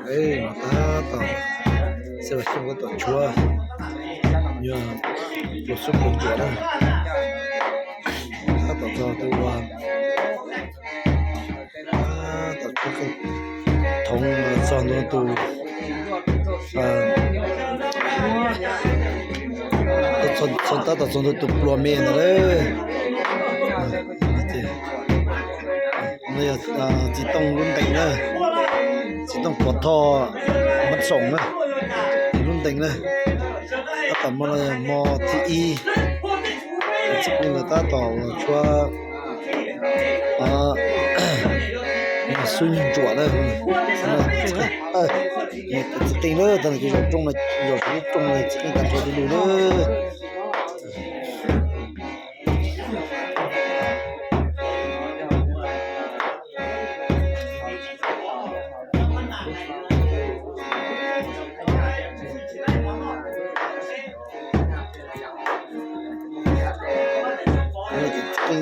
ເອີ ມາຕາຕອນ ເສື້ອຊຸ່ມກໍຕອນຊົ່ວ ເຍອະ ບໍ່ສຸກບໍ່ຈົວນະ ຕາຕອນເຈົ້າຕົວ ອ່າ ຕອນຊຸ່ມ ທົງ ສອງຕົວ ອ່າ ສົນ ສົນຕາ ຕາ ສົນ ຕົວ ປົວເມນເດີ ອ່າ ໂອເຄ. ນີ້ ເອີ ຊິຕ້ອງລຸ້ນເຕັງເດີ ຊິຕ້ອງປວດທໍ່ບັນສົງເດີ ລຸ້ນເຕັງເດີ ອາຕະມາ ມໍທີອີ ຊິກິນລະຕາຕໍ່ຊົ່ວ ອ່າ ຊຸ່ມຈົວເດີ ເອີ ເຕັງເດີ ຕອນນີ້ຄືຈົງນະ ຈົງນະ ຊິກິນກັນໂທດີເດີ.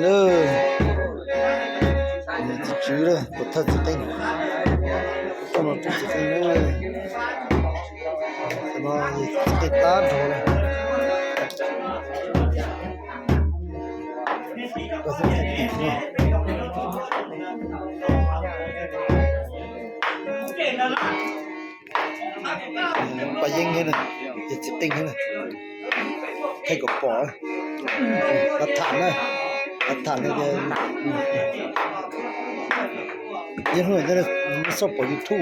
ເອີ ເອີ ຈື່ເດີ ກົດເທີດສະຕິງ ກົດເທີດສະຕິງເດີ ສະບາຍ ຕິດຕາມໂທເລີຍ. ປາເຢັງເຫັນນະ ເຈັດສິບຕິງເຫັນນະ ໃຜກໍພໍ ຫຼັກຖານນະ ຫຼັກຖານນະ ເຮັດໃຫ້ໄດ້ ມັນຊອບປອກຢູທູບ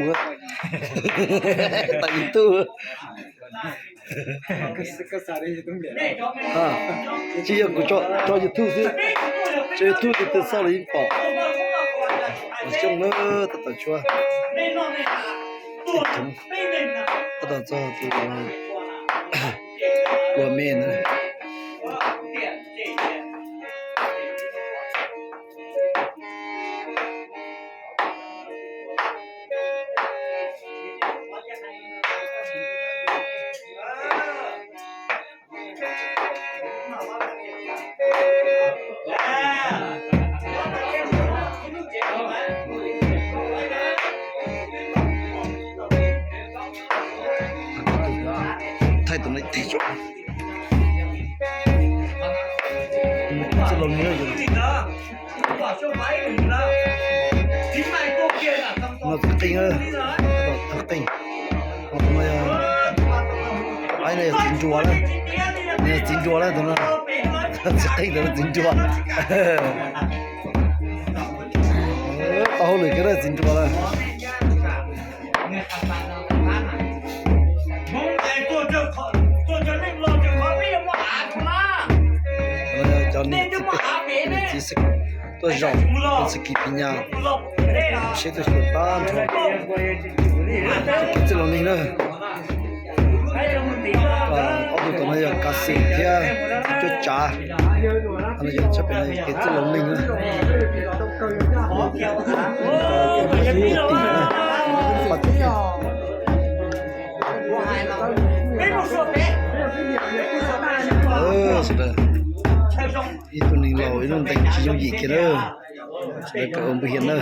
ປອກຢູທູບ. ອ່າ ຊິຢາກກູເຈາະ ເຈາະຢູທູບຊິ ເຈາະຢູທູບຕິດຕໍ່ເສົາແລ້ວຍິງປອກ ມາຊົງເດີ ຕະຕະຊົ່ວ ຕິດຖົງ ຕະຕະຊໍ ຕົວ ຕົວເມນນະ. ໄທຕົວນີ້ ໄທ ຈະລົງເຮືອຢູ່ ເນາະ ຕິງເອີຍ ຕິງ ໄອ້ນີ້ຈິນຈົວແລ້ວ ນີ້ຈິນຈົວແລ້ວຕົວນັ້ນ ຕິງຕົວນັ້ນຈິນຈົວ ເອີ ເອົາເລີຍກໍໄດ້ ຈິນຈົວແລ້ວ. ເອີ ຈອນນີ້ ຕົວຈອມ ສະກິດພິນຍາ ເຊັດຕົວຈອມ ຈະລົງນີ້ເດີ. ອ່າ ເອົາຕົວມາຈາກກາຊິເທຍ ຈຸດຈາ ອັນນີ້ຈະເປັນເຂດທີ່ລອງລິງນະ ປະຕິ ເອີ ສຸດຍອດ ອີກຕົວໜຶ່ງເຫຼົ່າ ອີກໜຶ່ງແຕ່ງທີ່ຍົງຢີເກເດີ ແລ້ວກໍເອີ້ນບໍ່ເຫັນເດີ.